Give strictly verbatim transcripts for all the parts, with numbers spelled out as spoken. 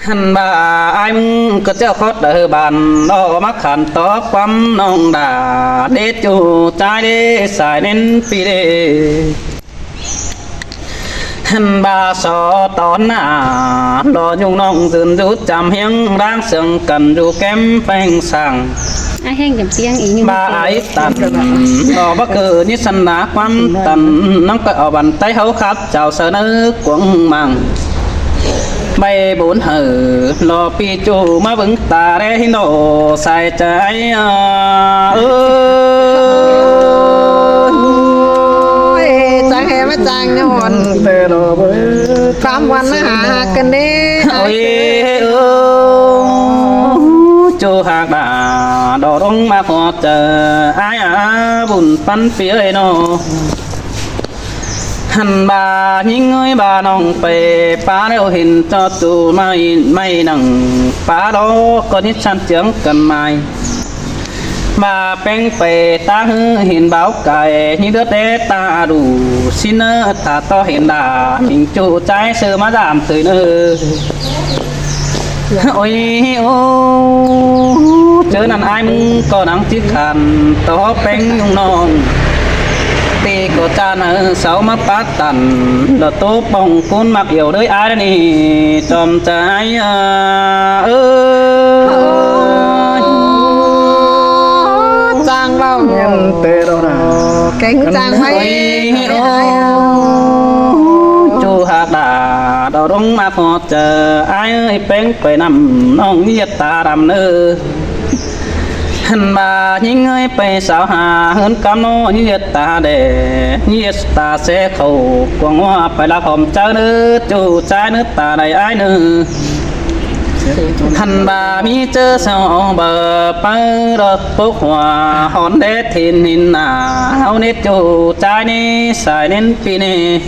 Hăn ꞌva ải ꞌmứng ꞌcọ ꞌchạu khót đa ꞌhứ bản lo ꞌmá khăn tó ꞌquám ꞌnọng đa đét ꞌchu ꞌchái đế sai ꞌnén pi đế. Hăn ꞌva so tón nả lo ꞌnung ꞌnọng dưn dú chăm hiếng ꞌláng sương căn dú kém pheng sang. Ai heng chăm piêng ꞌi ꞌnung ꞌva ái tăn lo báu ꞌcọ ꞌnị săn nả ꞌquám tăn ꞌnọng ꞌcọ au bản ꞌTáy ꞌháu khắp chảu saư ꞌnớ cuông măng. ꞌVạy bốn hảư lo ꞌpi ꞌchu ꞌmá bớng ta đé ꞌhịn ꞌnọ sai chaư ái ơ. Ôi, chắng hê ꞌmá chắng nhọn. ꞌTẹ lo bớng ꞌquám ꞌmuôn ꞌmá hả hạc căn đế. Ôi, ơ, ꞌchu hạc đa đo ꞌlống ꞌmá khót chaư ái a bun ꞌpắn ꞌpi ơi ꞌnọ. Hăn ꞌva ꞌnhính ơi ꞌva ꞌnọng pay pá ꞌlẹo hên ꞌchọ ꞌchu ꞌmạy ꞌmạy nẳng pá lo ꞌcọ ꞌnị săn chướng căn mai. ꞌVa ꞌpéng pay ta ꞌhứ hên báo cai ꞌnị đứa té ta đủ ꞌsịn ꞌnớ ta ꞌtọ hên đa ꞌmính ꞌchu ꞌchái ꞌsớ ꞌmá dảm tưới ꞌnớ. Ôi, ô, ꞌchớ ꞌnặn ải ꞌmứng ꞌcọ nẳng ꞌchí khăn tó ꞌpéng ꞌnung ꞌnọng. ꞌTị ꞌcọ ꞌchạ ꞌnớ sáu ꞌmá pá tăn, đa ꞌtố pong cún ꞌmặc yẻo đới ải ꞌnị, chom chaư ơ. Chang ꞌvạu. Ken chang ꞌmạy. Ôi, ô, ꞌchu hạc đa đo ꞌlống ꞌmá khót chaư ái ơi ꞌpéng pay ꞌnặm ꞌnọng ꞌnhí ꞌdệt ta đăm ꞌnớ. Hăn ꞌva ꞌnhính ơi pay sáo hả ꞌhướn cắm ꞌnọ ꞌnhí ꞌdệt ta đe, ꞌnhí ꞌdệt ta ꞌsé khảu cuông ꞌhua pay lắc hỏm chaư ꞌnớ ꞌchu ꞌchái ꞌnớ ta đảy ái ꞌnớ. Hăn ꞌva ꞌmí ꞌchớ sau au báu páo đo pốc hua hón đét hên hên nả ꞌháu nết ꞌchu ꞌchái ꞌnị sai ꞌnén pi ꞌnị.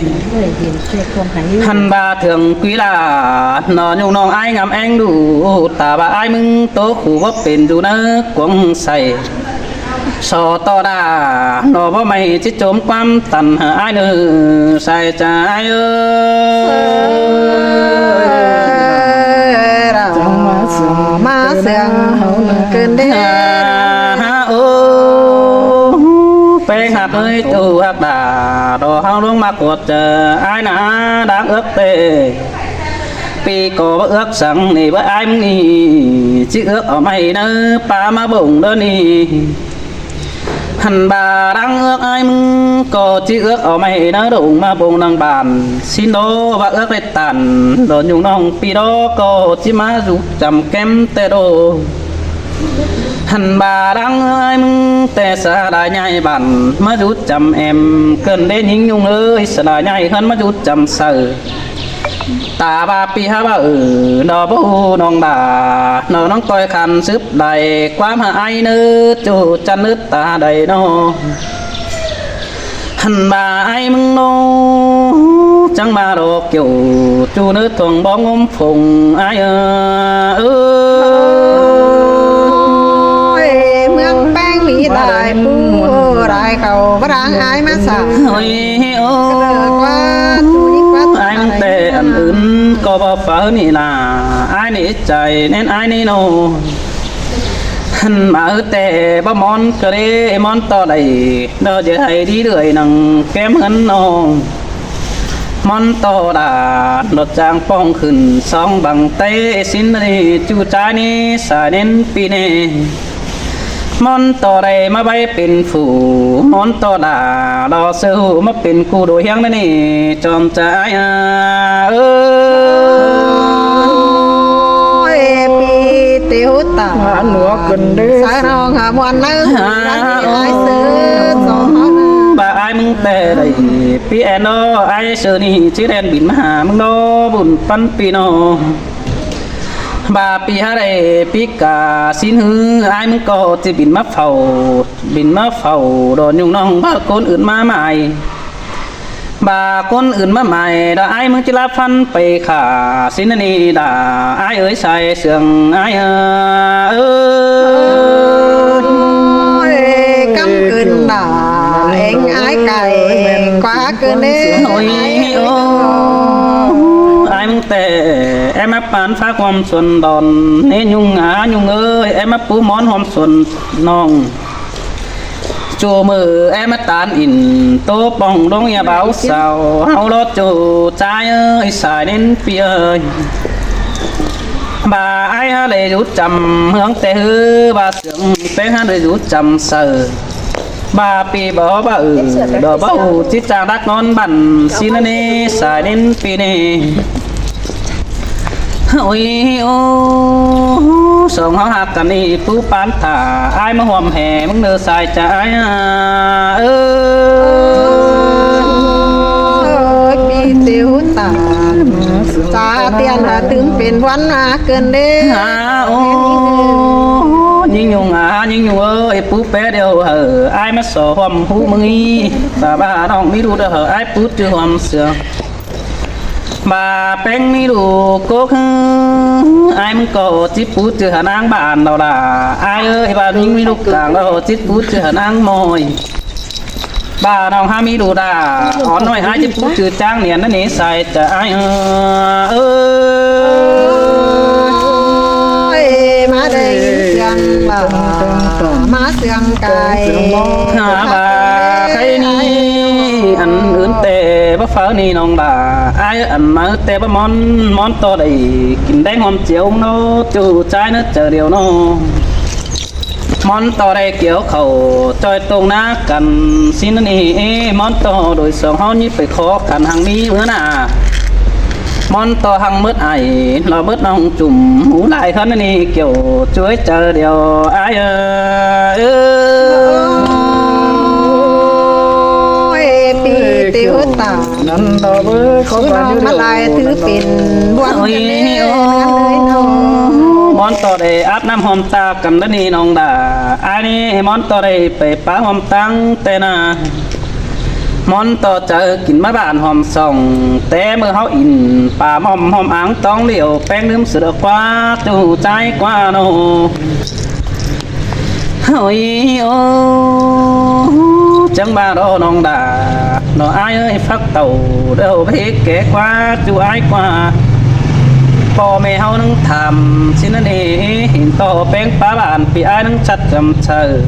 Hăn ꞌva thưởng quý lạ ꞌnọ ꞌnung ꞌnọng ái ngắm ꞌéng đủ ta ꞌva ải ꞌmứng ꞌtố khủ báu pên dú ꞌnớ cuông say. So ꞌtọ đa ꞌnọ báu ꞌmạy ꞌchí chôm ꞌquám tăn hả ải ꞌnớ sai chaư ái ơ. Chắng ꞌmá sương, ꞌmá sương căn đế. Hả, hả, ô, ꞌpéng hạc ơi, ꞌchu hạc đa đo ꞌháu ꞌlống ꞌmá khót chaư ái nả đáng ước tê. ꞌPi ꞌcọ báu ước săng ꞌnị báu ải ꞌmứng ꞌnị, ꞌchí ước au ꞌmạy ꞌnớ pá ꞌmá bông đớ ꞌnị. Hăn ꞌva đáng ước ải ꞌmứng ꞌcọ ꞌchí ước au ꞌmạy ꞌnớ đông ꞌmá bông nẳng bản. ꞌSịn đo ꞌva ước đảy tăn, đo ꞌnung ꞌnọng ꞌpi đo ꞌcọ ꞌchí ꞌmá dú chăm kém ꞌtẹ đô. Hăn ꞌva đáng ước ải ꞌmứng ꞌtẹ sa đa nhai bản, ꞌmá dú chăm em cơn đế ꞌnhính ꞌnung ơi, sa đa nhai ꞌhướn ꞌmá dú chăm saư. Ta ꞌva ꞌpi hák ꞌva ư, ꞌnọ báu ꞌhụ ꞌnọng đa, ꞌnọ ꞌnọng ꞌcoi khăn sứp đảy ꞌquám hả ải ꞌnớ ꞌchu chăn ꞌnớ ta đảy ꞌnọ. Hăn ꞌva ải ꞌmứng ꞌnọ chắng ꞌmá đo kiẻo ꞌchu ꞌnớ thuông bóng ꞌmum phông ải ơ. Ôi, ꞌmướng ꞌpéng ꞌmí đảy ꞌpú đảy khảu báu đáng ải ꞌmá săng. Ôi, ô, ải ꞌmứng ꞌtẹ ăn ứn ꞌcọ báu páo ꞌnị nả, ải ꞌnị chảy ꞌnén ải ꞌnị ꞌnọ. Hăn ꞌmá ư ꞌtẹ báu ꞌmón ꞌcọ đế ꞌmón ꞌtọ đảy, đo ꞌchớ hảư đi đuổi nẳng kém ꞌhướn ꞌnọng. ꞌMón ꞌtọ đa đo chang pong khửn song bằng tay ꞌsịn ꞌnị ꞌchu ꞌchái ꞌnị sai ꞌnén pi ꞌnị. ꞌMón ꞌtọ đảy ꞌmá báu pên phủ, ꞌmón ꞌtọ đa đo ꞌsớ ꞌhụ ꞌmá pên ꞌcu đối ꞌhiếng ꞌnị chom chaư ái a. Ơ, pi tiu ta. Ăn ua căn đế. Sa ꞌnọng hả ꞌmuôn ꞌnớ. Hả, ái ơ. Sứ, so ꞌva ải ꞌmứng ꞌtẹ đảy pi ên đo, ải sứ ꞌnị ꞌchí ꞌlen bỉn ꞌmá hả ꞌmứng đo bun ꞌpắn pi ꞌnọ. ꞌVa pi hák đảy pi cả ꞌsịn ꞌhứ ải ꞌmứng ꞌcọ ꞌchí bỉn ꞌmá phảu, bỉn ꞌmá phảu đo ꞌnung ꞌnọng ꞌva ꞌcốn ứn ꞌmá mai. ꞌVa ꞌcốn ứn ꞌmá mai đa ải ꞌmứng ꞌchí láp ꞌphắn pay khả ꞌsịn ꞌnị đa ải ơi sai sương ải ơ. Ôi, cắm ứn đa eng ải cai ꞌquá ứn đế. Ôi, ô, ải ꞌmứng ꞌtẹ em áp Pán phák ꞌhuôm suôn đon, ꞌnê ꞌnhung a ꞌnhung ơi, é ꞌmá pú món ꞌhuôm suôn ꞌnọng. ꞌChu ꞌmự é ꞌmá tán in, ꞌtố pong đong ꞌnhá báu sau, ꞌháu lót ꞌchu ꞌchái ơi, sai ꞌnến ꞌpi ơi. ꞌVa ải ꞌhá đảy dú chăm, ꞌhướng ꞌtẹ ꞌhứ ꞌva sương ꞌpéng ꞌhá đảy dú chăm saư. ꞌVa ꞌpi báu ꞌva ư, đỏ báu ꞌhụ ꞌchí ꞌchang đắc ꞌnón băn, ꞌsịn ꞌnị sai ꞌnến ꞌpi ꞌnị. Ôi, ô, song ꞌháu ꞌhặc căn ꞌnị pú pán thả, ải ꞌmá ꞌhuôm ꞌhê ꞌmứng ꞌnơ sai ꞌchái a. Ơ, ôi, ꞌpi tiu tả, chả tiên hả tứm pên ꞌvắn a cơn đê. Hả, ô, ꞌnhính ꞌnhung a, ꞌnhính ꞌnhung ơi, pú pé điêu hả, ải ꞌmá so ꞌhuôm ꞌhụ ꞌmứng ꞌnị. Sa ꞌva ꞌnọng ꞌmí ꞌlụk đa hả, ải pú ꞌchư ꞌhuôm sương. ꞌVa ꞌpéng ꞌmí ꞌlụk cốc ꞌhứ, ải ꞌmứng ꞌcọ ꞌchí pú ꞌchư hả ꞌnáng bản đaư đa. Ải ơi, ꞌva ꞌnhính ꞌmí ꞌlụk cang đaư ꞌchí pú ꞌchư hả ꞌnáng ꞌmội. ꞌVa ꞌnọng ꞌhá ꞌmí ꞌlụk đa, ón ꞌnọi ải ꞌchí pú ꞌchư ꞌcháng niên ꞌnị sai ꞌchái a. Ơ, ơ. Ôi, ꞌmá đảy sương ꞌva, ꞌmá sương cai. Hả ꞌva, khay ꞌnị, ăn ứn ꞌtẹ báu phaư ꞌnị ꞌnọng đa. Ải ăn ứn ꞌtẹ báu món, món ꞌto đảy kin đéng ꞌhuôm chiêu ꞌnớ, ꞌchu ꞌchái ꞌnớ chaư điêu ꞌnớ. Món ꞌto đảy kiêu khảu ꞌchoi tông ꞌná căn ꞌsịn ꞌnị, món ꞌto đuổi song ꞌháu ꞌnị pay khó căn hăng ꞌmí ꞌmứa ꞌna. Món ꞌto hăng mớt ải, lo mớt ꞌnọng chum, hú lai khăn ꞌnị kiêu chuối chaư điêu ải ơi. Ôi, ꞌpi tiu tả. Năn ꞌto bới khó ꞌnọng ꞌmá lai thứ pên ꞌvắn căn đê. Món ꞌto đảy áp ꞌnặm ꞌhuôm ta căn đa ꞌnị ꞌnọng đa. Ải ꞌnị món ꞌto đảy pay pá ꞌhuôm ꞌtáng ꞌtẹ ꞌna. Món ꞌto chaư kin ꞌmá bản ꞌhuôm song, té ꞌmự ꞌháu in pá ꞌmom ꞌhuôm áng tóng điêu, ꞌpéng ꞌnứm sưđ ꞌquá, ꞌchu ꞌchái ꞌquá ꞌnớ. Ôi, ô, chắng ꞌva đo ꞌnọng đa, ꞌnọ ải ơi, phák tảu đaư báu ké ꞌquá, ꞌchu ải ꞌquá. ꞌPo ꞌme ꞌháu ꞌnưng tham ꞌsịn ꞌnị, hên ꞌto ꞌpéng pá bản ꞌpi ải ꞌnưng chặt chăm chaư.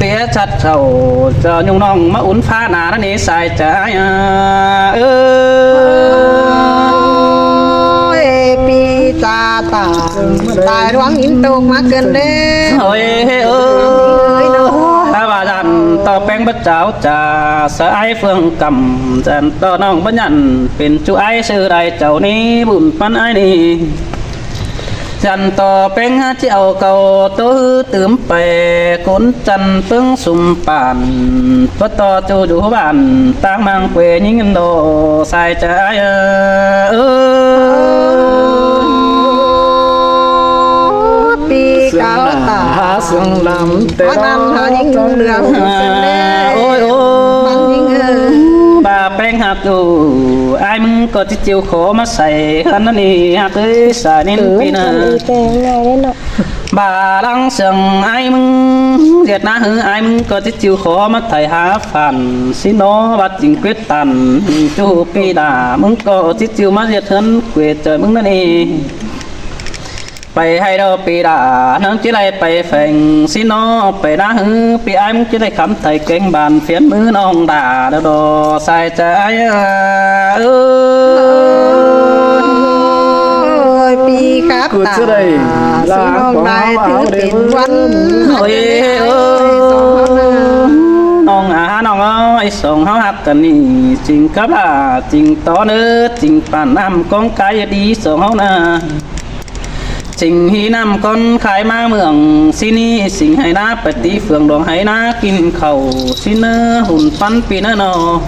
ꞌPi ải chặt khảu, chaư ꞌnhung ꞌnọng ꞌmá ún phá ꞌna ꞌnị sai ꞌchái a. Ơ, ơi, ꞌpi ta tả, tai ꞌluống ín tốc ꞌmá cơn đê. Ôi, ơ, ơi, ꞌnọng. Ta ꞌva dản ꞌto ꞌpéng báu chảu chả, sa ải phướng căm, dản ꞌto ꞌnọng báu nhẳn, pên ꞌchu ải sư đảy chảu ꞌnị, bun ꞌpắn ải ꞌnị. Dản ꞌto ꞌpéng ꞌchí au cau ꞌtố ꞌhứ tứm pay, cốn chăn ꞌpứng sum pản, báu ꞌto ꞌchu dú bản, ꞌtáng ꞌmáng quê ꞌnhính ꞌnặn đo, sai ꞌchái a. Ơ, ơ, ꞌpi cáo tả, sương lăm té ꞌmắn ꞌnặn hả ꞌnhính ꞌlươn sương đê. Ôi, ôi. ꞌMắn ꞌnhính ơ. ꞌVa ꞌpéng ꞌhặc ꞌchu, ải ꞌmứng ꞌcọ ꞌchí ꞌchịu khó ꞌmá sai, khăn ꞌnị ꞌhặc ơi, sai ꞌnến ꞌpi ꞌna. ꞌVa ꞌláng sương ải ꞌmứng ꞌdệt ꞌná ꞌhứ, ải ꞌmứng ꞌcọ ꞌchí ꞌchịu khó ꞌmá thảy hả phản, ꞌsịn ꞌnớ ꞌva chính quyết tản, ꞌchu ꞌpi đa, ꞌmứng ꞌcọ ꞌchí ꞌchịu ꞌmá ꞌdệt ꞌhướn quê chaư ꞌmứng ꞌnặn ꞌnị. Pay ꞌhại đo ꞌpi đa, ꞌnưng ꞌchí đảy pay pheng, ꞌsịn ꞌnớ pay ꞌná ꞌhứ, ꞌpi ải ꞌmứng ꞌchí đảy khắm thảy kéng bản phiến ꞌmứ ꞌnọng đa, đo đo sai ꞌchái a. Ơ, ơi, ꞌpi khắp tả, ꞌsịn ꞌnọng lai thứ pên ꞌvắn. Ôi, ơ, ꞌnọng a, ꞌnọng ơi, song ꞌháu ꞌhặc căn ꞌnị, chính khắp a, chính tó ꞌnớ, chính pản ꞌnặm cóng cái đi song ꞌháu ꞌna. Chính ꞌhí ꞌnặm cón khai ꞌmá ꞌmướng ꞌsịn ꞌnị, chính hảư ꞌná pay tí phướng đuống hảư ꞌná kin khảu ꞌsịn ꞌnớ, hún ꞌpắn ꞌpi ꞌnớ ꞌnọ.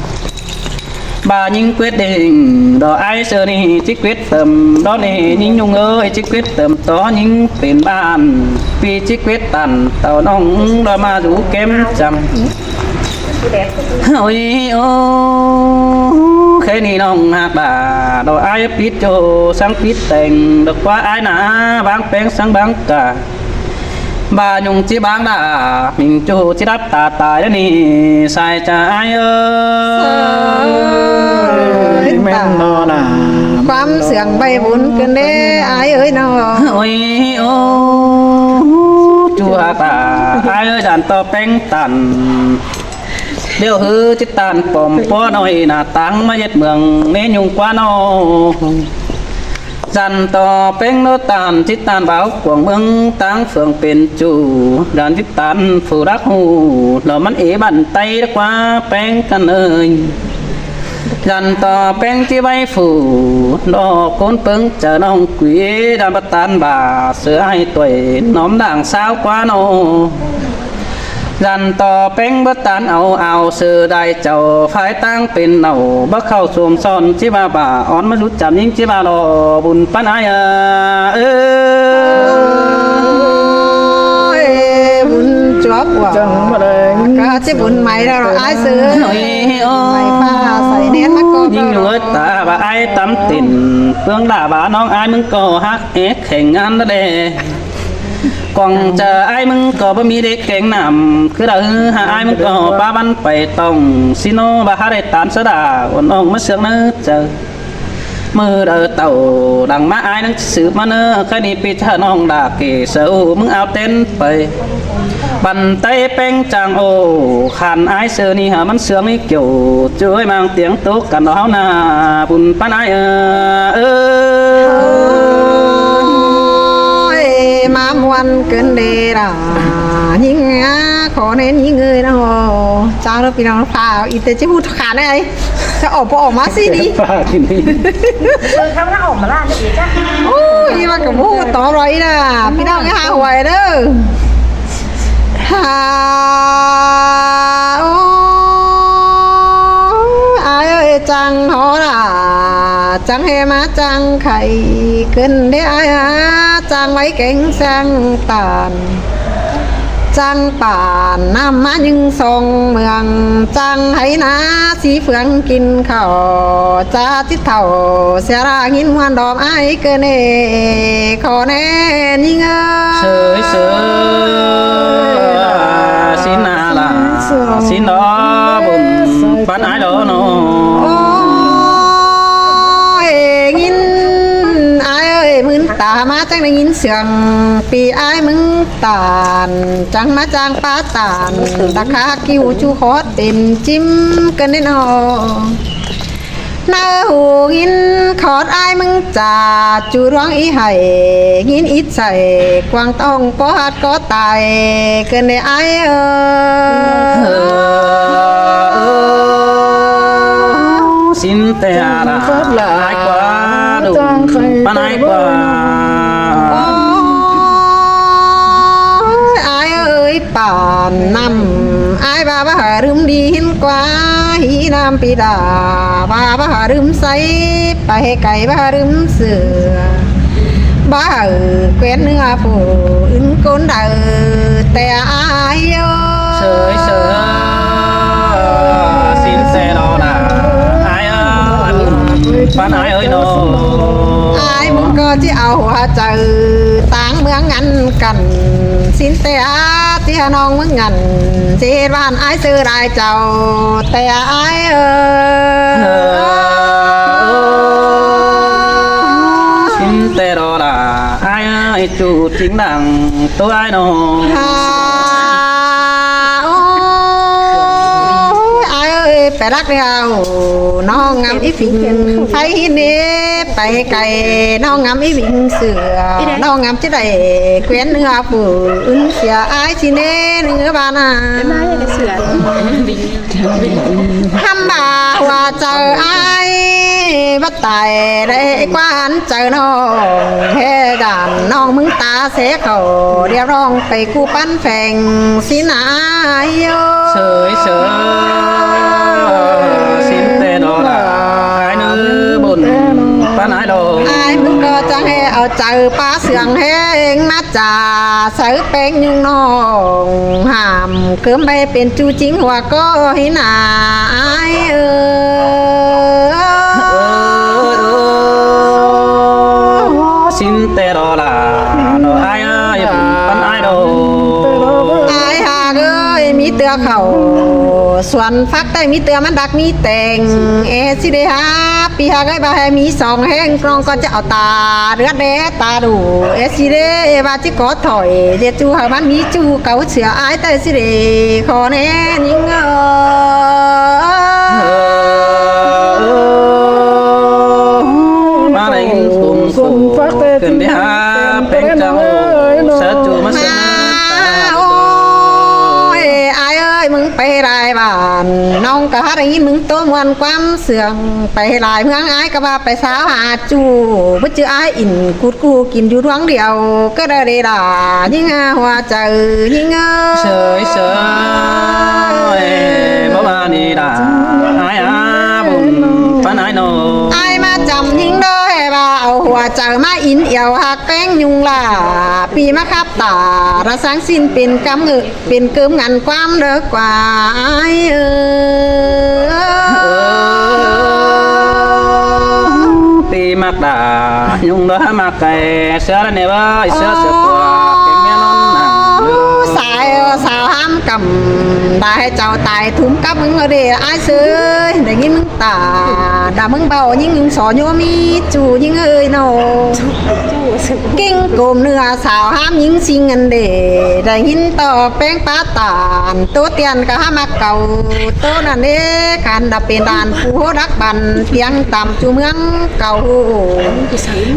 ꞌVa ꞌnhính quyết định, đo ải sư ꞌnị ꞌchí quyết tâm, đo ꞌnị ꞌnhính ꞌnung ơi, ꞌchí quyết tâm tó ꞌnhính pên bản, ꞌpi ꞌchí quyết tản tảu ꞌnọng, đo ꞌmá dú kém chăm. Ôi, ô, khay ꞌnị ꞌnọng ꞌhặc đa, đo ải pít ꞌchu, săng pít teng, đo ꞌquá ải ꞌna, ꞌváng ꞌpéng săng ꞌváng cả. Bả nhung ꞌchí báng đa, ꞌmính ꞌchu ꞌchí đắp ta tai đa ꞌnị, sai ꞌchạ ải ới. ꞌMen ꞌnọ ꞌna. ꞌQuám sương ꞌvạy bun ꞌcứn đé ải ới ꞌnọ. Ôi, ô, ꞌchu hả ta, ải ới, dản ꞌto ꞌpéng ꞌtan. ꞌLẹo ꞌhứ ꞌchí ꞌtan pom ꞌpó ꞌnọi ꞌna ꞌtáng ꞌmá ꞌdệt mương ꞌmế nhung ꞌquá ꞌnọ. Dản ꞌto ꞌpéng ꞌnọ ꞌtan ꞌchí ꞌtan báu cuông ꞌmướng ꞌtáng phượng pên ꞌchu. Dản ꞌchí ꞌtan phủ đắc ꞌhụ, lo ꞌmắn ế băn tay đắc ꞌquá ꞌpéng căn ới. Dản ꞌto ꞌpéng ꞌchí ꞌvạy phủ, lo ꞌcốn ꞌpứng chaư ꞌnọng quí, dản báu ꞌtan bả ꞌsớ ải ꞌtoi ꞌnóm đang ꞌsáo ꞌquá ꞌnọ. Dản ꞌto ꞌpéng báu ꞌtan au au ꞌsớ đai chảu phái ꞌtáng pên ꞌnọ, báu khảu sôm son ꞌchí ꞌva bả ón ꞌmá dú chăm ꞌnhính ꞌchí ꞌva lo bun ꞌpắn ải ới. Ôi, bun chuốp ꞌva. Chắng ꞌmá đảy. Cá ꞌchí bun mai ꞌlẹo ải ới. Ôi, ôi. Mai ꞌpá sai ꞌnén ꞌmá ꞌcọ. ꞌNhính ꞌnhua ta bả ải tắm tỉn, ꞌpứng đa bả ꞌnọng ải ꞌmứng ꞌcọ hák é kheng ngán đa đe. Quảng ꞌchớ ải ꞌmứng ꞌcọ báu ꞌmí đé kéng ꞌnặm, ꞌcứ đa ꞌhứ hả ải ꞌmứng ꞌcọ báu băn pay tỏng, ꞌsịn ꞌnọ bả hả đảy ꞌtan ꞌsớ đa, uôn ong ꞌmá sương ꞌnớ chaư. ꞌMự đaư tảu đăng ꞌmá ải ꞌnăng ꞌchí sứp ꞌmá ꞌnớ, ꞌkhạy ꞌnị ꞌpi ꞌchạ ꞌnọng đa kể sau ꞌmứng ao tén pay. Băn tay ꞌpéng chang ô, khăn ải ꞌsớ ꞌnị hả ꞌmắn sương ꞌnị kiẻo, ꞌchu ới mang tiếng tố căn đó ꞌháu ꞌna, bun ꞌpắn ải ới. Ôi, ꞌmá ꞌmuôn ꞌcứn đé đa. ꞌNhính ꞌnhá, khỏ ꞌnén ꞌnhính ới ꞌnọ. Chao ꞌlụk ꞌpi ꞌnọng ꞌphạ, ꞌí ꞌtẹ ꞌchí ꞌhụ khăn ải. Chao ỏm ꞌpọ ỏm ꞌmá ꞌsị ꞌnị. Ôi, ꞌí ꞌmá ꞌcọ ꞌhụ tó ꞌloi ꞌnị đa. ꞌPi ꞌnọng ꞌnhá hua đaư. Hả, ôi, ải ới, chắng hả đa, chắng ꞌhế ꞌmá chắng khay ꞌcứn đé ải ới, chắng ꞌvạy kéng chắng ꞌtan, chắng pản ꞌnặm ꞌmá ꞌnhính song mương, chắng hảư ꞌná sí phướng kin khảu, ꞌchạ ꞌchí thảu sia đa ꞌnghín ꞌmuôn đom ải ꞌcứn ꞌnị. Khỏ ꞌnén ꞌnhính ới. Sới sới. ꞌSịn ꞌna đa. ꞌSịn ꞌnọ bun ꞌpắn ải đô ꞌnọ. Ôi, ꞌnghín ải ới, ꞌmướng ta ꞌmá chắng đảy ꞌnghín sương ꞌpi ải ꞌmướng ꞌtan, chắng ꞌmá chắng pá ꞌtan, ta khá ꞌkiu ꞌchu khót pên chim ꞌcứn đé ꞌnọ. ꞌNáư ꞌhụ ꞌnghín khót ải ꞌmướng ꞌchạ, ꞌchu ꞌluống ꞌí hảy ꞌnghín ít sai, quảng tỏng ꞌpó hạt ꞌcọ tai ꞌcứn đé ải ới. ꞌSịn ꞌtẹ đa ải ꞌquá, đu ꞌpắn ải ꞌquá. Ôi, ải ới, pản ꞌnặm ải ꞌva báu hả ꞌlứm đi ꞌhiến ꞌquá, hí ꞌnặm ꞌpi đa ꞌva báu hả ꞌlứm sáy, pay cay báu hả ꞌlứm sửa, báu hả ꞌquén ꞌnưa phủ ứn ꞌcốn đaư ꞌtẹ ải ới. Sới sới. ꞌSịn ꞌtẹ đô đa ải ới, ải bun ꞌpắn ải ới đô. Ải ꞌmướng ꞌcọ ꞌchí au hua chaư ꞌtáng ꞌmướng ngăn căn, ꞌsịn ꞌtẹ ꞌchí hả ꞌnọng ꞌmướng ngăn, ꞌchí ꞌván ải ꞌsớ đai chảu ꞌtẹ ải ới. ꞌSịn ꞌtẹ đô đa ải ới, ꞌchu chính đăng ꞌtố ải ꞌnọ. Hả, ôi, ải ới, pay lắc đi hảư ꞌnọng ngắm ꞌí phính phay hít ꞌnị, pay cay ꞌnọng ngắm ꞌí phính sửa, ꞌnọng ngắm ꞌchí đảy ꞌquén ꞌnưa phủ ứn sửa ải ꞌchí ꞌnê ꞌnư ꞌván ꞌna. ꞌHăm bả hua chaư ải báu tai đảy ꞌquán chaư ꞌnọng, ꞌhế dản ꞌnọng ꞌmướng ta ꞌsớ khảu điêu ꞌlóng pay ꞌcú ꞌpắn pheng ꞌsịn ꞌna ải ới. Sới sới. ꞌSịn ꞌtẹ đô đa ải ꞌnớ bun ꞌpắn ải đô. Ải ꞌmướng ꞌcọ chắng ꞌhế au chaư pá sương ꞌhéng ꞌmá ꞌchạ sáư ꞌpéng ꞌnhung ꞌnọng, hảm cớm bay pên ꞌchu chính hua ꞌcọ hí ꞌna ải ới. ꞌSịn ꞌtẹ đô đa ải ới, bun ꞌpắn ải đô. khảu suôn phák ꞌtẹ ꞌmí ꞌtưa ꞌmắn đắc ꞌmí teng. Ê ꞌsứ đê hák ꞌpi hák ới, ꞌva ꞌhế ꞌmí song ꞌhéng ꞌcóng ꞌcọ ꞌchớ au ta ꞌlưạk đé ta đu. Ê ꞌsứ đê ꞌva ꞌchí ꞌcọ thỏi ꞌdệt ꞌchu hảư ꞌmắn ꞌmí ꞌchu cáu ꞌsứa ải ꞌtẹ ꞌsứ đê khảu ꞌnê ꞌnhính ơ. ꞌMá đảy ꞌnhính phung sum phák ꞌtẹ ꞌcứn đé hák ꞌpéng chắng ơ. Sa ꞌchu ꞌmá sa. Ôi, ải ới, ꞌmứng pay lai bản ꞌnọng ꞌcọ hák đảy ꞌnhính ꞌmứng ꞌtố ꞌmuôn ꞌquám sương pay lai ꞌmướng. Ải ꞌcọ ꞌva pay sáo ha ꞌchu báu ꞌchư ải ỉn cút ꞌcu kin dú ꞌluống điêu ꞌcọ đảy đê đa ꞌnhính ha hua chaư ꞌnhính ơ. Sới sới, báu ꞌva đi đa ải á bun ꞌpắn ải ꞌnọ. Ải ꞌmá chăm ꞌnhính đé ꞌhế ꞌva au hua chaư ꞌmá ín yau hák ꞌpéng ꞌnung ꞌlạ ꞌpi ꞌmá khắp ta ꞌlạ sáng ꞌsịn pên cắm ngự pên cơm ngăn ꞌquám đé ꞌquá ải ơ. ꞌPi ꞌmặc đa ꞌnung đé hák ꞌmặc cai ꞌsứa đé ꞌnê ꞌva ꞌsứa ꞌsứa ꞌquá ꞌpéng ꞌmía ꞌnón nẳng. Sai ơ, sáo hák căm đa ꞌhế chảu tai thúm cắp ꞌmứng ꞌlạ đê ải ꞌsứ. Đảy ꞌnhính ꞌmứng ta đa ꞌmứng báu ꞌnhính ꞌnung so ꞌnhó ꞌmí ꞌchu ꞌnhính ơi ꞌnọ. ꞌKính cốm ꞌnưa sáo hák ꞌnhính ꞌsịn ăn đê đảy ꞌnhính ꞌtọ ꞌpéng pá tản ꞌtố tiên ꞌcọ hák ꞌmặc cáu ꞌtố nả ꞌnê. Khăn đa pên đan phủ hô đắc bản piêng tăm ꞌchu ꞌmướng cáu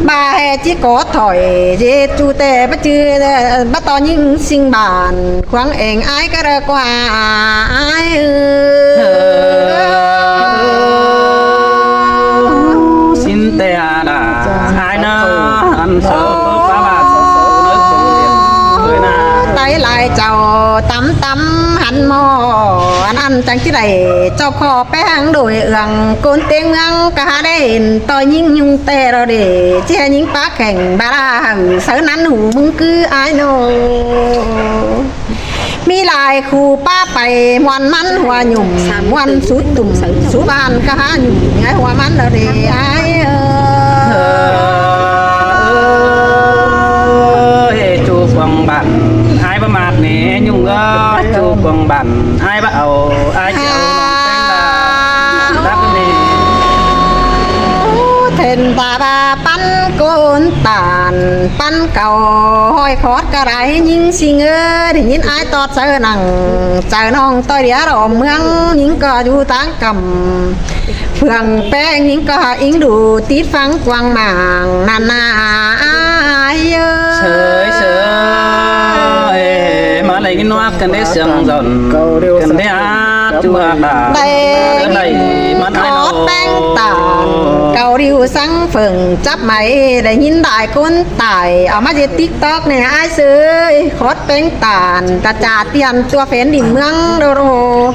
ꞌva ꞌhế ꞌchí ꞌcọ thỏi ꞌdệt ꞌchu ꞌtẹ báu ꞌchư báu ꞌtọ ꞌnhính ꞌsịn bản khuang eng ải ꞌcọ đảy ꞌquá ải ơ. ꞌSịn ꞌtẹ đa ải ꞌnớ ăn sáo pá ꞌva sáo sáo ꞌnớ sông điện ꞌtới nả. Tái lai chảu tắm tắm hăn ꞌmo ăn ăn chắng ꞌchí đảy chảu khót ꞌpéng ꞌháng đuổi ương ꞌcốn ꞌtếng ꞌmướng ꞌcọ hák đảy ꞌtoi ꞌnhính ꞌnung ꞌtẹ ꞌlạ đê ꞌchí ꞌhế ꞌnhính pák khẻng ba ꞌlạ hảư sáư nắn hủ ꞌmứng ꞌcứ ải ꞌnọ. ꞌMí lai khu pá pay ꞌmuôn ꞌmắn hua nhủm ꞌmuôn sú tủm sú ban ꞌcọ hák nhủm ꞌngai hua ꞌmắn ꞌlạ đê ải ơ. Ê, ꞌchu cuông bản ải báu ꞌmặc ꞌnê ꞌnung ơ, ꞌchu cuông bản ải báu au ải ꞌchí au ꞌnọng ꞌpéng đa đắc ꞌnê. Then ta ꞌva ꞌpắn ꞌcốn tản ꞌpắn cáu ꞌhọi khót ꞌcọ đảy ꞌnhính ꞌsịn ơ. Đảy ꞌnhính ải tót sáư nẳng chaư ꞌnọng ꞌtoi đĩa đom ꞌmướng ꞌnhính ꞌcọ dú táng căm phượng ꞌpéng ꞌnhính ꞌcọ ính đu tít phắng quang mảng nả nả ải ơ. Sới sới, ê, ꞌmá đảy ꞌnhính ꞌmặc căn đé sương dọn căn đé hák ꞌchu hák đa đảy ꞌmắn ải khót ꞌnọ. ꞌPéng tản cáu điêu sáng phượng chắp máy đảy ꞌnhính đảy ꞌcốn tải au ꞌmá ꞌdệt TikTok ꞌnê ải ꞌsứ. Khót ꞌpéng tản ta chả tiên tua phén đin ꞌmướng đô đô.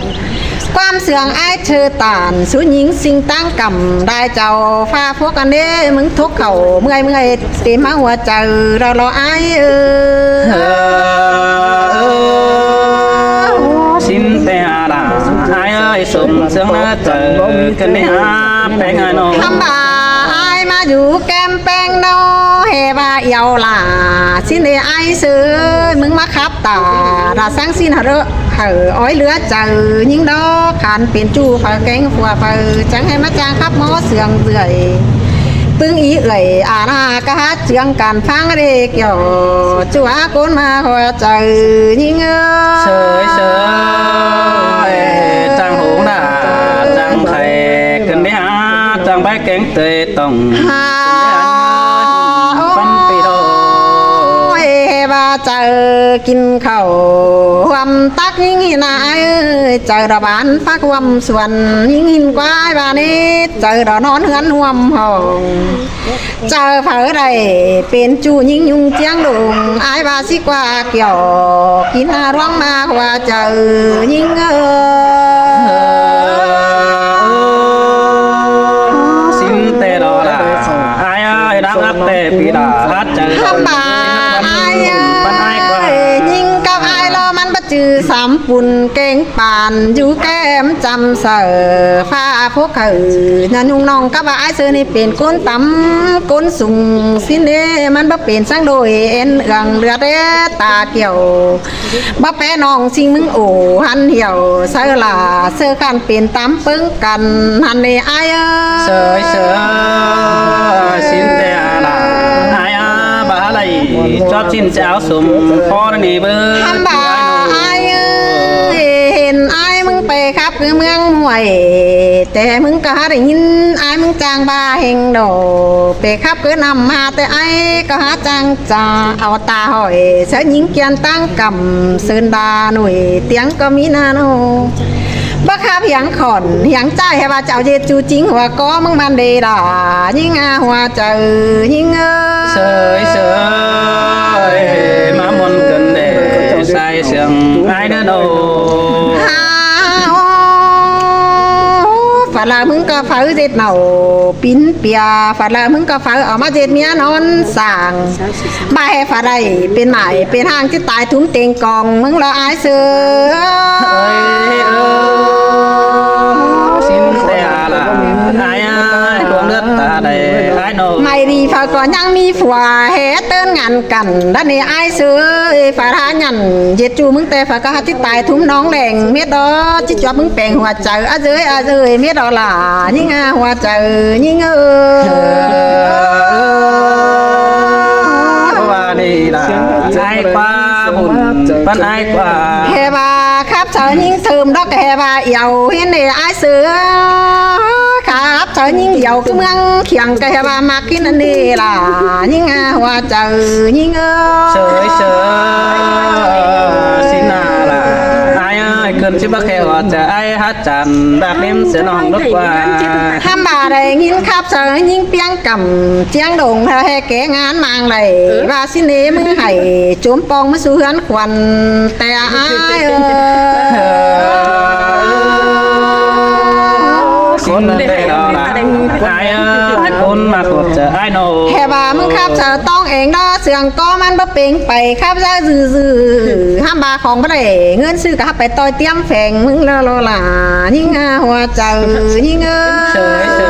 ꞌQuám sương ải ꞌchư tản sú ꞌnhính ꞌsịn táng căm đảy chảu pha phuốc ăn đế ꞌmứng thốc khảu ꞌmưa ꞌmưa têm hák hua chaư ꞌlạ ꞌlạ ải ơ. ꞌSịn ꞌtẹ đa ải ơi, sôm sương ꞌnớ chaư căn đé hák ꞌpéng ải ꞌnọ. Hăm ꞌva ải ꞌmá dú kem ꞌpéng ꞌnọ ꞌhế ꞌva yau ꞌlạ ꞌsịn đê ải ꞌsứ ꞌmứng ꞌmá khắp ta ꞌlạ sáng ꞌsịn hảư ꞌlứa hảư ói ꞌlứa chaư ꞌnhính đé khăn pên ꞌchu phaư kéng phua phaư chắng ꞌhế ꞌmá chang khắp ꞌmo sương dưi. ꞌPứng í ưởi a na ꞌcọ hák ꞌchương căn phắng đê kiẻo ꞌchu hák ꞌcốn ꞌmá hua chaư ꞌnhính ơ. Sới sới, chang hống đa chang khay căn đé hák chang bái kéng tơi tỏng. Ha, ꞌpắn pi đô. Ôi, ꞌva chaư kin khảu ꞌhuôm tắc ꞌnhính ꞌnị ải ơi, chaư đỏ bán phák ꞌhuôm suôn ꞌnhính ꞌnị ꞌquá ꞌva ꞌnị, chaư đỏ ꞌnón ꞌhướn ꞌhuôm hỏng. Chaư phaư đảy pên ꞌchu ꞌnhính ꞌnung ꞌchiếng đung ải ꞌva ꞌsí ꞌquá kiẻo kin ꞌluống ꞌmá ꞌquá chaư ꞌnhính ơ. ꞌSịn ꞌtẹ đỏ đa ải ơi, đắc ꞌlặc ꞌtẹ pi đa hák chaư. Hăm ꞌva ải ơi, ꞌnhính cắp ải ꞌlạ ꞌmắn báu ꞌchư Sắm pun kéng păn dú kem chăm saư, ꞌphạ phốc hảư, ꞌnhá ꞌnung ꞌnọng cắp ꞌva ải ꞌsứ ꞌnị pên ꞌcốn tăm, ꞌcốn sung ꞌsịn ꞌnị, ꞌmắn báu pên săng đôi ên ương ꞌlượt đé ta kiẻo. Báu pé ꞌnọng ꞌsịn ꞌmứng ổ hăn hiẻo, saư lả, saư khăn pên tăm ꞌpứng căn, hăn ꞌnị ải ơi. Sới sới, ꞌsịn ꞌtẹ lả, ải a, báu hả đảy, chóp ꞌsịn ꞌcháo sum, ꞌpó ꞌnị báu. Hăm ꞌva ải ơi, hên ải ꞌmứng pay khắp ꞌcứ ꞌmướng muối, ꞌtẹ ꞌmứng ꞌcọ hả đảy ꞌnghín ải ꞌmứng chang ꞌva ꞌhêng đổ, pay khắp ꞌcứ ꞌnặm ꞌmá ꞌtẹ ải ꞌcọ hả chang ꞌchạ au ta hỏi, saư ꞌnhính kiên ꞌtáng căm, sưn đa nủi, tiếng ꞌcọ ꞌmí ꞌna ꞌnô. Báu khắp hiếng khỏn, hiếng ꞌchái hả ꞌva chảu ꞌdệt ꞌchu chính hua ꞌcọ ꞌmứng ꞌmắn đê đa, ꞌnhính a hua chaư, ꞌnhính ơi. Sới sới, ꞌmá ꞌmuôn căn đê, sai siêng ải ꞌnớ ꞌnô. Hả, ô, phả lả ꞌmứng ꞌcọ pháư ꞌdệt nảu, pín pia, phả lả ꞌmứng ꞌcọ pháư au ꞌmá ꞌdệt ꞌmía ꞌnón sảng. Báu hả phả đảy, pên mải, pên ꞌháng ꞌchí tai thúm têng cong ꞌmứng lỏ ải ꞌsứ. Ơi, ơi, ꞌsịn ꞌtẹ lả, ải a, cuông ꞌlượt ta đảy, ải ꞌnô. Mai đi phả ꞌcọ ꞌnhắng ꞌmí phua, hả ꞌtớn ngăn căn, đa ꞌnị ải ꞌsứ, phả hả nhẳn, ꞌdệt ꞌchu ꞌmứng ꞌtẹ phả ꞌcọ hả ꞌchí tai thúm ꞌnóng leng, mết đó, ꞌchí chuốp ꞌmứng peng hua chaư, a ꞌdới, a ꞌdới, mết đó lả, ꞌnhính a hua chaư, ꞌnhính ơi. Ải ꞌquá bun, ꞌpắn ải ꞌquá. Hả ꞌva khắp chaư ꞌnhính thơm đốc, hả ꞌva yau hên ꞌnị ải ꞌsứ. Khắp chaư ꞌnhính yau ꞌcứ ꞌmướng khiêng ꞌcọ hả ꞌva ꞌmặc ꞌkín ꞌnị lả, ꞌnhính a hua chaư, ꞌnhính ơi. Sới sới, ꞌsịn ꞌna lả, ải ơi, ꞌcứn ꞌchí báu khe hua chaư ải hả chăn, đạp đêm sửa ꞌnọng đốc ꞌquá. Hăm ꞌva đảy ꞌnghín khắp chaư ꞌnhính piếng căm, chiếng đông hả hê ké ngán mang đảy, ꞌva ꞌsịn ꞌnị ꞌmứng hảy, chốm pong ꞌmá su ꞌhướn khuôn, ꞌtẹ ải ơi. Cuốn đây đó là ai ơi, cuốn mà cuột chở ai nổ. Hả ꞌva ꞌmứng khắp chaư ꞌtóng eng đó, sương ꞌcọ ꞌmắn báu pêng pay khắp chaư dư dư. Hăm ꞌva khong báu đảy, ꞌngớn ꞌsứ ꞌcọ hả pay ꞌtoi tiêm pheng ꞌmứng lỏ lỏ lả. ꞌNhính a hua chaư, ꞌnhính ơi. Sới sới.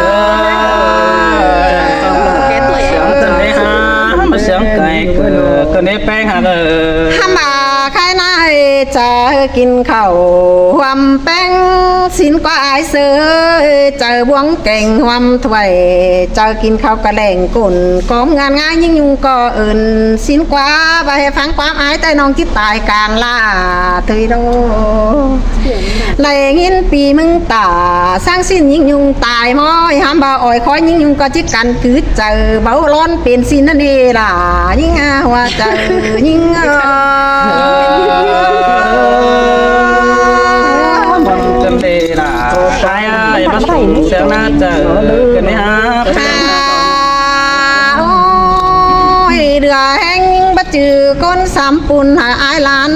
Sướng tơn đế hả, mà sướng cay cờ, cơn đế peng hả cờ. Hăm ꞌva khay ꞌnị chaư kin khảu ꞌhuôm peng ꞌsịn ꞌquá ải ꞌsứ, chaư buông keng ꞌhuôm thuổi, chaư kin khảu ꞌcọ leng côn, ꞌcóm ngăn ꞌngai ꞌnhính ꞌnung ꞌcọ ưn ꞌsịn ꞌquá, ꞌva hê phắng ꞌquám ải ꞌtẹ ꞌnọng ꞌchí tai cang lả ꞌtoi đô. Đảy ꞌnghín ꞌpi ꞌmứng ta, săng ꞌsịn ꞌnhính ꞌnung tai ꞌmí, hăm ꞌva ói khói ꞌnhính ꞌnung ꞌcọ ꞌchí căn cứ chaư, báu lón pên ꞌsịn ꞌnặn ê lả, ꞌnhính a hua chaư, ꞌnhính ơi. Mòn chân đê lả, ai ơi, bắt sướng ꞌná chaư, cơn đế hả. Hả, ôi, đưa ꞌhéng báu chứ ꞌcốn sắm pun hả ải lan,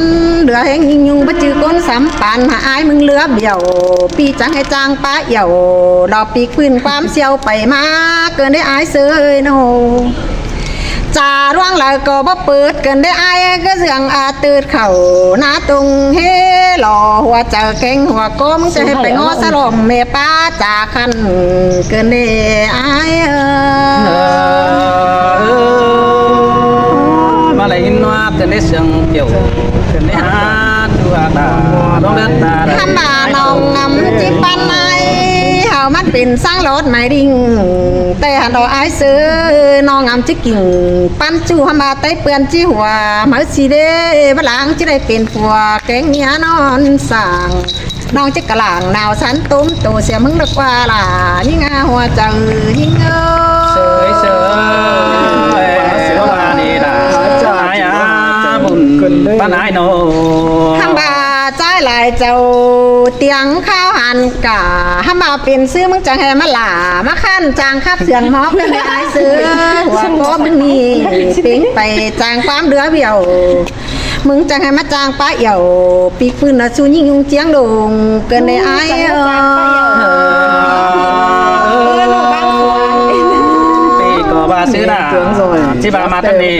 đưa ꞌhéng ꞌnhính ꞌnung báu chứ ꞌcốn sắm păn hả ải ꞌmứng lứa bẻo, ꞌpi chắng hê chang pá yẻo, đọ ꞌpi ꞌpưn ꞌquám siêu pay ꞌmá, cơn đế ải ꞌsứ ơi nô. Chả ꞌluống lả ꞌcọ báu pưt, cơn đế ải ꞌcọ dưỡng a tưt khảu, ꞌná tung hê lỏ hua chaư keng hua ꞌcọ ꞌmứng chaư hê pay ngó sa lom mê pá chả khăn, cơn đế ải ơi. Mà lại in noa cơn đế sương kiều, cơn đế hả, tua ta, đón đớt ta. Hăm ꞌva ꞌnọng ngắm ꞌchí păn ải, hảư ꞌmắn pên sáng lót mai đinh, ꞌtẹ hả đó ải ꞌsứ, ꞌnọng ngắm ꞌchí kin păn ꞌchu hăm ꞌva ꞌtẹ ꞌpươn ꞌchí hua, máư ꞌsị đế, báu lăng ꞌchí đảy pên phua, keng ꞌmía ꞌnón sảng. ꞌNọng ꞌchí ꞌcọ lăng nao sắn tốm tô sia ꞌmứng đốc ꞌquá lả, ꞌnhính a hua chaư, ꞌnhính ơi. Sới sới, ơi, ơi, ơi, đi lả, ai á, bun, păn ải nô. Hăm ꞌva ꞌchái lai chảu, tiếng kháo hăn cả, hăm ꞌva pên ꞌsứ ꞌmứng chắng hê ꞌmá lả, ꞌmá khăn chang khắp sương móc, ꞌnị ải ꞌsứ, hua ꞌcọ ꞌmứng ꞌnị, pêng pay chang ꞌquám đứa bẻo. ꞌMứng chắng hê ꞌmá chang pá yẻo, ꞌpi ꞌpưn a su ꞌnhính ꞌnung chiếng đông, cơn đế ải ơi. Pi ꞌcọ Sư đa, ꞌchí ꞌva ꞌmá ꞌtáng ꞌnị,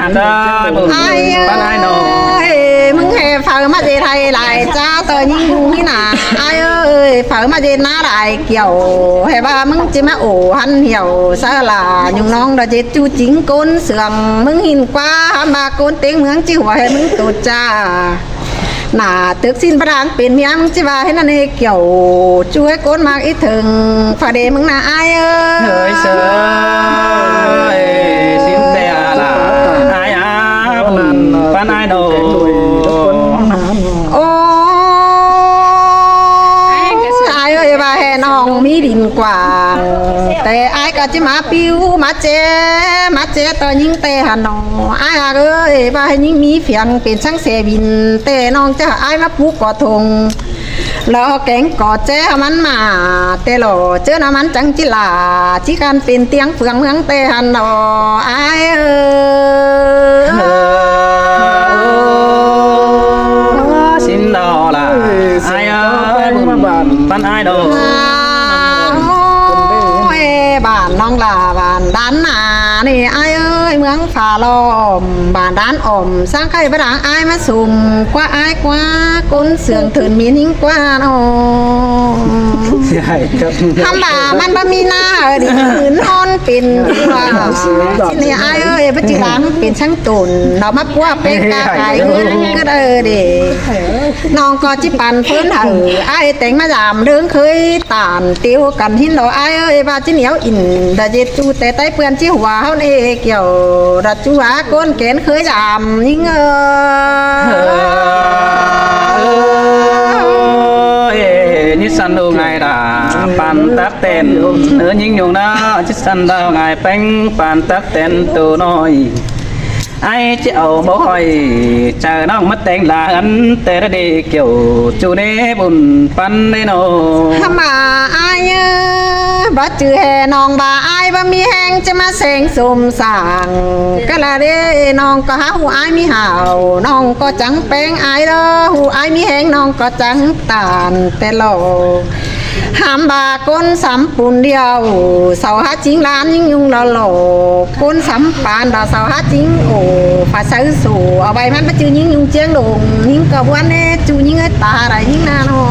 hả ta, bun ꞌpắn ải ꞌnọ. Ơi, ꞌmứng ꞌhế phaư ꞌmá ꞌdệt ꞌhại lai ꞌchạ ꞌtoi ꞌnhính ꞌnung ꞌnị nả. Ải ơi, phaư ꞌmá ꞌdệt ꞌná lai kiẻo, ꞌhế ꞌva ꞌmứng ꞌchí ꞌmá ổ hăn hiẻo, sa ꞌlạ ꞌnhung ꞌnọng đa ꞌdệt ꞌchu chính ꞌcốn sương, ꞌmứng ꞌhịn ꞌquá, hăn ꞌva ꞌcốn ꞌtếng ꞌmướng ꞌchí hua ꞌhế ꞌmứng ꞌtô ꞌchạ. Nả tước ꞌsịn bá đang pên ꞌmí ꞌmứng ꞌchí ꞌva ꞌhế ꞌnặn ꞌnị kiẻo, ꞌchu ꞌhế ꞌcốn ꞌmặc í thưng, pha đê ꞌmứng ꞌná ải ơi. Ơi, sư ơi, ꞌsịn ꞌtẹ ꞌlạ, ải a, bun ꞌpắn ải ꞌnọ. Ôi, ải ơi, ꞌva ꞌhế ꞌnọng ꞌmí đin quảng, ꞌtẹ ải ꞌcọ ꞌchí ꞌmá piu, ꞌmá ꞌchí, ꞌmá ꞌchí ꞌtoi ꞌnhính ꞌtẹ hả ꞌnọng. Ải a ơi, ꞌva ꞌhế ꞌnhính ꞌmí phiang pên săng ꞌsê ꞌvin, ꞌtẹ ꞌnọng ꞌchớ ải ꞌmá pú ꞌcọ thùng, ꞌlẹo kéng ꞌcọ ꞌchớ hả ꞌmắn ꞌmá, ꞌtẹ ꞌlẹo ꞌchớ ꞌnặn ꞌmắn chắng ꞌchí ꞌlạ, ꞌchí ꞌcan pên ꞌtiếng phượng ꞌmướng ꞌtẹ hả ꞌnọng. Ải ơi. Ơ, ꞌsịn đaư ꞌlạ, ải ơi, bun ꞌpắn ải ꞌnọ. Ôi, bản ꞌnọng ꞌlạ bản đán nả ꞌnị ải ơi, ꞌmướng Pha Lom, bản đán ỏm, săng ꞌkhạy bá đang ải ꞌmá sôm ꞌquá, ải ꞌquá, ꞌcốn sương thưn ꞌmí ꞌnhính ꞌquá ꞌnọ. Hăm ꞌva ꞌmắn bá ꞌmí ꞌná, đi ꞌnón pên ꞌquá. ꞌSịn ꞌnị ải ơi, bá ꞌchư đang pên săng tủn, ꞌnọng ꞌmá ꞌquá pên ca cai ꞌhướn ꞌcọ đaư đê. ꞌNọng ꞌcọ ꞌchí păn ꞌphớn hảư ải téng ꞌmá dam ꞌlớng khới tản tiếu căn ꞌhịn ꞌlẹo ải ơi, ꞌva ꞌchí ꞌnéo in đa ꞌdệt ꞌchu ꞌtẹ ꞌTáy ꞌpươn ꞌchí hua ꞌháu ꞌnị kiẻo, đa ꞌchu hả ꞌcốn kén khới dam ꞌnhính ơi. Ơi, ꞌnị săn đu ngại đa, păn tắc tẻn, ꞌnớ ꞌnhính ꞌnung ꞌná, ꞌchí săn đu ngại ꞌpéng, păn tắc tẻn ꞌtô ꞌnọi. Ải ꞌchí au báu ꞌhọi, chaư ꞌnọng ꞌmá téng ꞌlạ ꞌhướn ꞌtẹ đa đi kiẻo, ꞌchu ꞌnị bun ꞌpắn ải ꞌnọ. Hăm ꞌva ải ơi, bá ꞌchư ꞌhế ꞌnọng ꞌva ải bá ꞌmí ꞌhéng ꞌchớ ꞌmá seng sôm sảng. ꞌCọ ꞌlạ đê ꞌnọng ꞌcọ hák ꞌhụ ải ꞌmí hảo, ꞌnọng ꞌcọ chắng ꞌpéng ải ꞌlọ, ꞌhụ ải ꞌmí ꞌhéng ꞌnọng ꞌcọ chắng tản ꞌtẹ ꞌlẹo. Hăm ꞌva ꞌcốn sắm pun điêu, sau hák chính ꞌlán ꞌnhính ꞌnung ꞌlọ ꞌlọ. ꞌCốn sắm pán đa sau hák chính ổ, pha sáư sổ, au ꞌvạy ꞌmắn bá ꞌchư ꞌnhính ꞌnung ꞌchiếng đông, ꞌnhính ꞌcọ ꞌbuôn ꞌnê, ꞌchu ꞌnhính ꞌhới ta đa ꞌnhính ꞌná ꞌnọ.